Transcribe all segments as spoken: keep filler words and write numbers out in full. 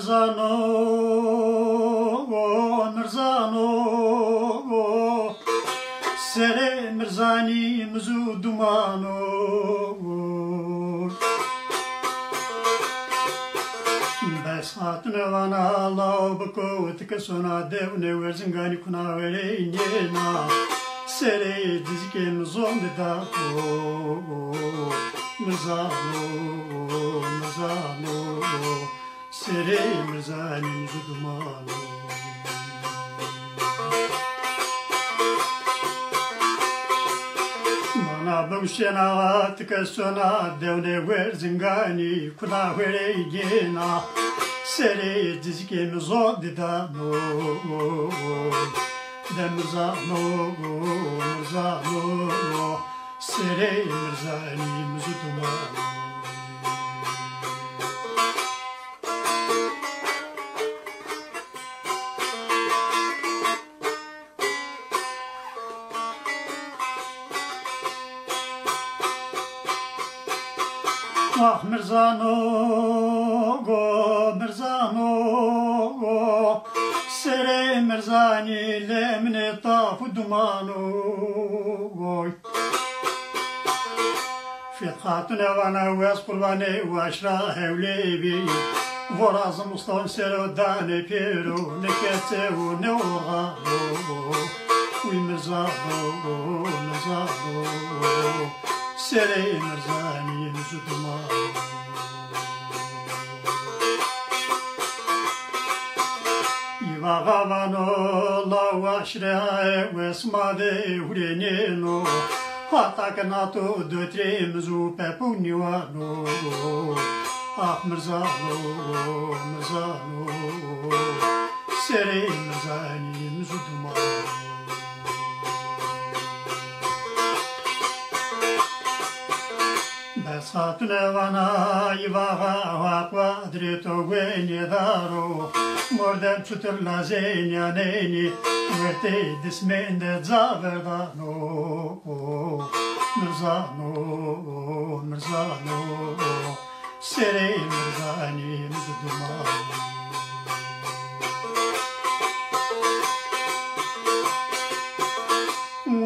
Mirzano, Mirzano, serê Mirzanî miz û dumano. Bes hatune vana law biko, ti ke sona dewnê Werzinganî kuna werê nêna. Serê dizikê mi zon dida. Mirzano, Mirzano, serê Mirzanî miz û dumano. Mana bimşena ti ke sona dewnê Werzinganî, kuna werê gêna, serê dizikê mi zon didano. De Mirzano, Mirzano, serê Mirzanî miz û dumano. Ax Mirzano, go Mirzano, go, serê Mirzanî lemine taf û dumano, goy. Fît Xatune vana wes qurbanê waşra hewlê bî. Vora zimiston sero danê pêro, ne kese û ne orxano. Uy Mirzano, Mirzano, serê Mirzanî miz û dumano. Îvaxa vano, la waşre wes ma de hurenêno, hata ke nato dotrê miz û pepo nîwano. Ax Mirzano, Mirzano, serê Mirzanî miz û dumano. Bes Xatune vana, îvaxa Haq wa dirê to wenê daro, mordem çutir lazê nîyanênî, wertê dismên de ca verdano. Mirzano, Mirzano, serê Mirzanî miz û dumano.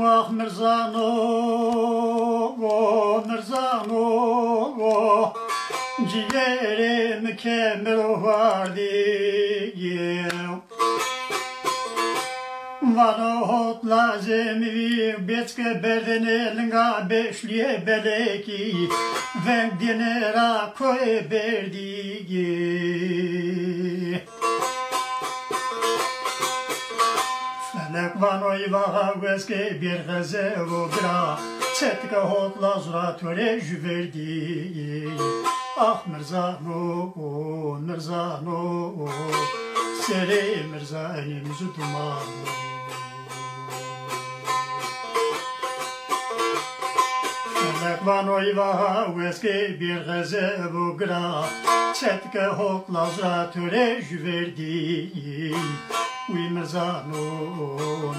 Wax Mirzano, o Mirzano, o cîgerê mi kemero hardî. Vano hot lazê mi vî, bêçike berdêne linga beşlîyê belekî, veng dêne ra koyê berdî. Felek vano îvaxa wes ke bêr xezevo gira, çetike hot lazura to rê jûverdî. Ax Mirzano, o Mirzano, o serê Mirzanî miz û dumano. Felek vano îvaxa wes ke bêr xezevo gira, çetike hot lazura to rê jûverdî. Uy Mirzano,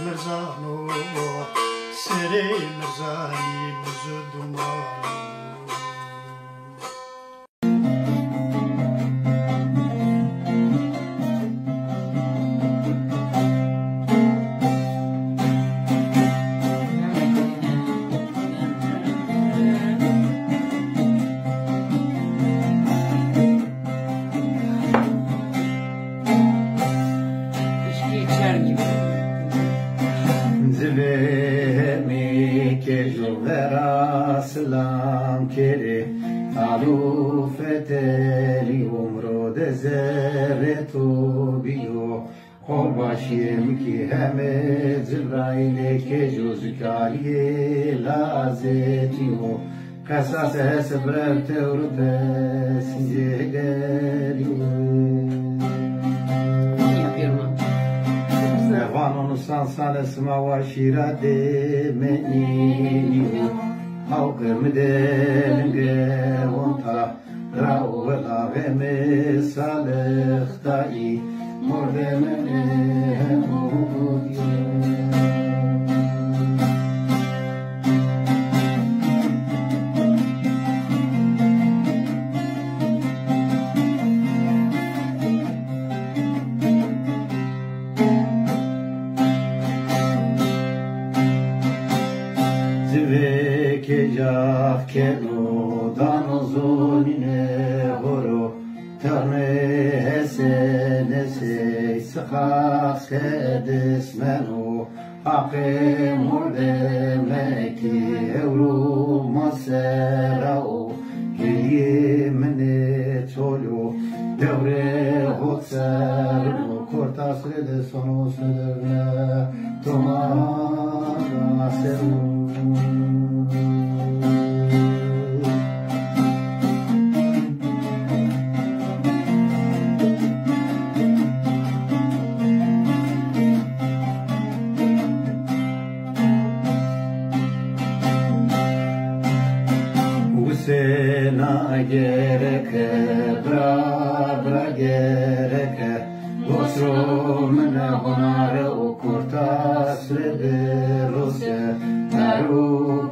Mirzano, serê Mirzanî miz û dumano. Civê hemî kej û vera silam kerê. Talû fetelî umro de zerrê to bîyo. Qolbaşîyê mi kî heme Cibraîlê kej û zikarîyê lazê tîyo. Qesas hes birem tewr pes jêderî. Vano nusan sane sima wa şîra dê menî. Hawqê mi de linge onta ra welaxê mi salix tayî mordemê mi hemû. Kêcax keno dano zonîne horo, ternê hese nesey sixax sedis meno. Haqê mordemekî ewro ma sera o, gelîyê min ê tol o, dewrê hot ser o, Kortas rê de sono sederne. Toma da sero. Husêna gereke, bira, bira gereke. Gosro mine honare o Kortas rê de rose, pero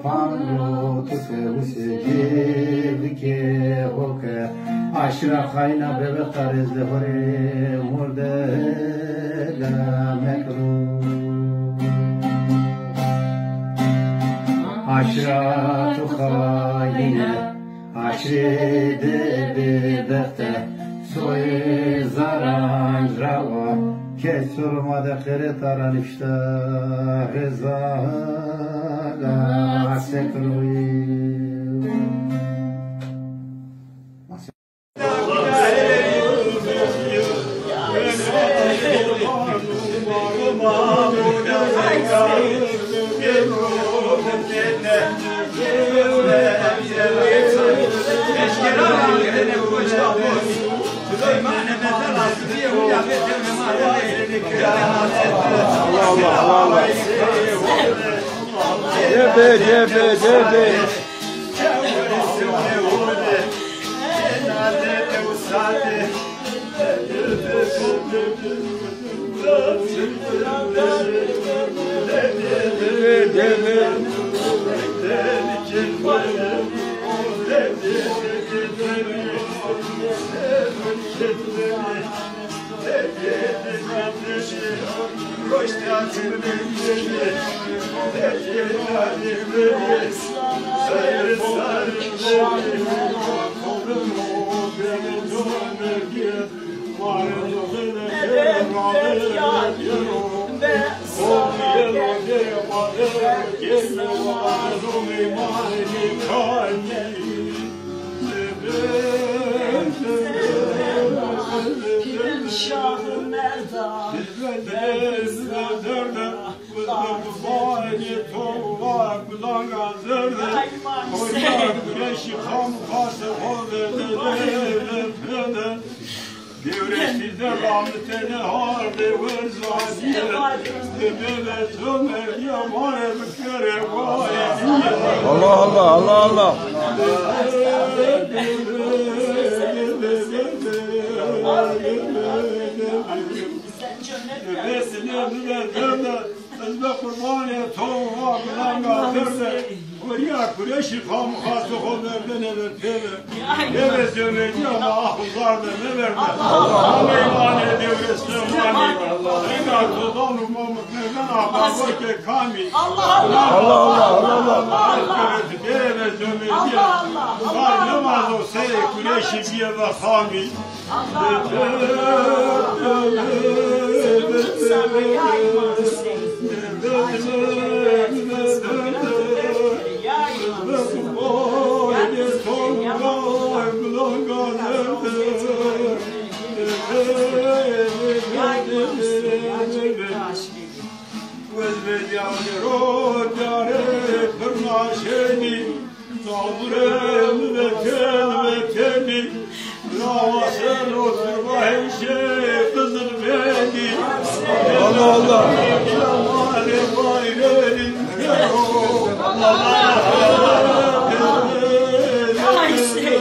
pamro tufe use cêvike hoke. Aşira xayna bebexta rê ez de horê morde mekro. Aşira tu xayne. Aşrê de bêbexte, soyê zaran ra wa. Kes sorma de qere taran îşte, reza ga sekroyê. Allah Allah, Allah Allah. Cebe, cebe, cebe. Şahı merdan. Qurbanê to wa gulanga zerde. Hoca güneşi xam xase xo verde, verde, verde. Dewresi de ramtene harde werzadiye. Deme ve zömer yamare bikere vare. Allah Allah, Allah Allah. Dewresi de verde. Ez be qurbanê to wa gulanga zerde. Kurya kureşî xamuxasê xo verdene ver pêve. Pêve zewedîya ma axuzar de meverde. Ma meymanê Dewrês Lemanî. Ega to dano ma mutmevena babokê kamî. Allah Allah, Allah Allah. Pêve zewedîya. Sar nemazo serê kureşî bîye ve xamî. Wez ve diyarê ro diyarê pirnaşenî. Zaburê mi veten vetenî, rawa ser o turba hemşe qizil benî. Allah Allah. Kemalê bayrerî kero. Ay, şey.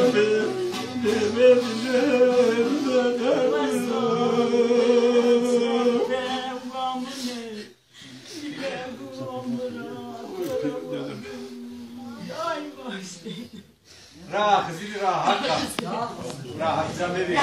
Ra Xizirî ra Haq a. Ra Haq ca mebê.